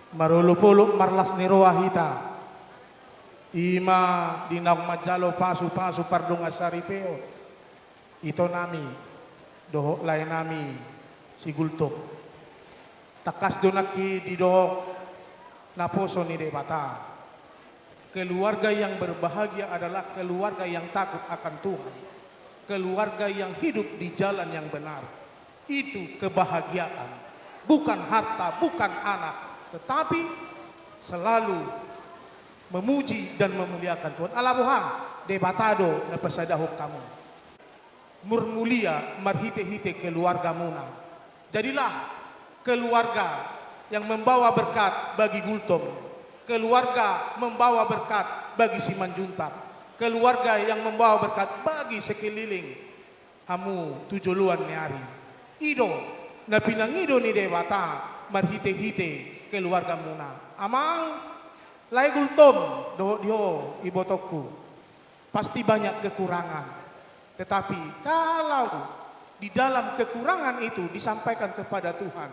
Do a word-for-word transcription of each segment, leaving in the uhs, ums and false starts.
Marolopolop marlas ni roha hita, i ma di naung manjalo pasupasu pardongan saripeon, itonami dohot laenami si Gultom. Tangkas do nangkin didok naposo ni Debata. Keluarga yang berbahagia adalah keluarga yang takut akan Tuhan, keluarga yang hidup di jalan yang benar. Itu kebahagiaan. Bukan harta, bukan anak, tetapi selalu memuji dan memuliakan Tuhan. Ala boha? Debata do na pasadahon hamu. Murmulia marhitehite keluargamuna. Jadilah keluarga yang membawa berkat bagi Gultom, keluarga membawa berkat bagi Simanjuntak, keluarga yang membawa berkat bagi sekeliling hamu tu joloan ni ari. I do na pinangido ni Debata marhitehite keluargamuna. Amang, lae Gultom, dohot di ho ibotongku, pasti banyak kekurangan. Tetapi kalau di dalam kekurangan itu disampaikan kepada Tuhan,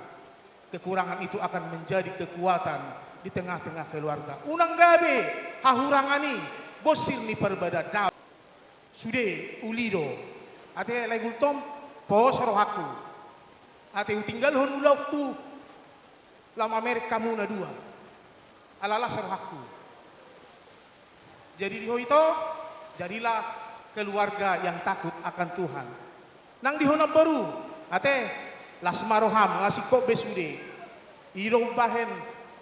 kekurangan itu akan menjadi kekuatan di tengah-tengah keluarga. Unang gabe hahurangan i bonsir ni parbadaan dao. Sude uli do. Ate lae Gultom, pos rohangku. Ate hutinggalhon ulaonku, laho mamereng hamu na dua. Ala las rohangku. Jadi di ho ito, jadilah keluarga yang takut akan Tuhan. Nang di ho namboru, ate, las ma roham, nga singkop be sude. I do umbahen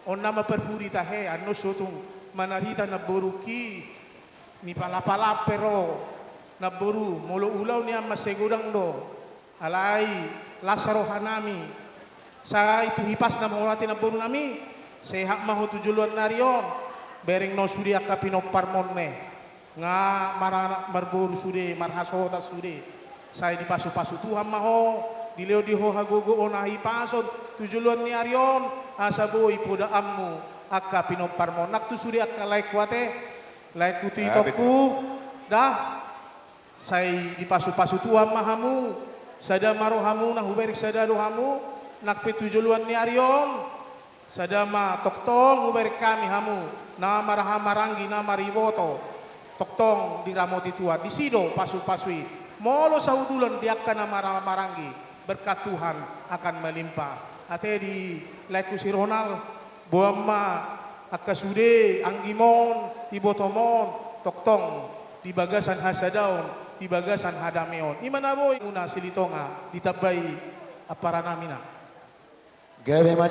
on nama parpudi tahe, annon so tung manarita namborungki, nipalapalap pe ro namboru, molo ulaon ni ama sai godang do. Alai las rohanami. Sai tu hipasna ma ho ate namborunami, sehat ma ho tu joloan ni ari on. Bereng na ho sude angka pinomparmon ne. Nga maranak marboru sude, marhasohotan sude. Sai dipasupasu Tuhan ma ho, dilehon di ho hagogoon, hahipason tu joloan ni ari on, asa boi podaanmu angka pinomparmon. Nang tu sude angka laengku ate, laengku tu itongku, da. Sai dipasupasu Tuhan ma hamu, sada ma rohamuna, hubereng sada do hamu, nang pe tu joloan ni ari on, sada ma tongtong hubereng hami hamu, na marhaha maranggi, na mariboto, tongtong diramoti Tuhan, disi do pasupasu i. Molo sahudulan di angka na marhaha maranggi, berkat Tuhan akan melimpah. Ate di laengku si Ronald, boan ma angka sude, anggimon, ibotomon, tongtong di bagasan hasadaon, di bagasan hadameon. I ma na boi muna Silitonga, ditambai amparanami na. Gabe ma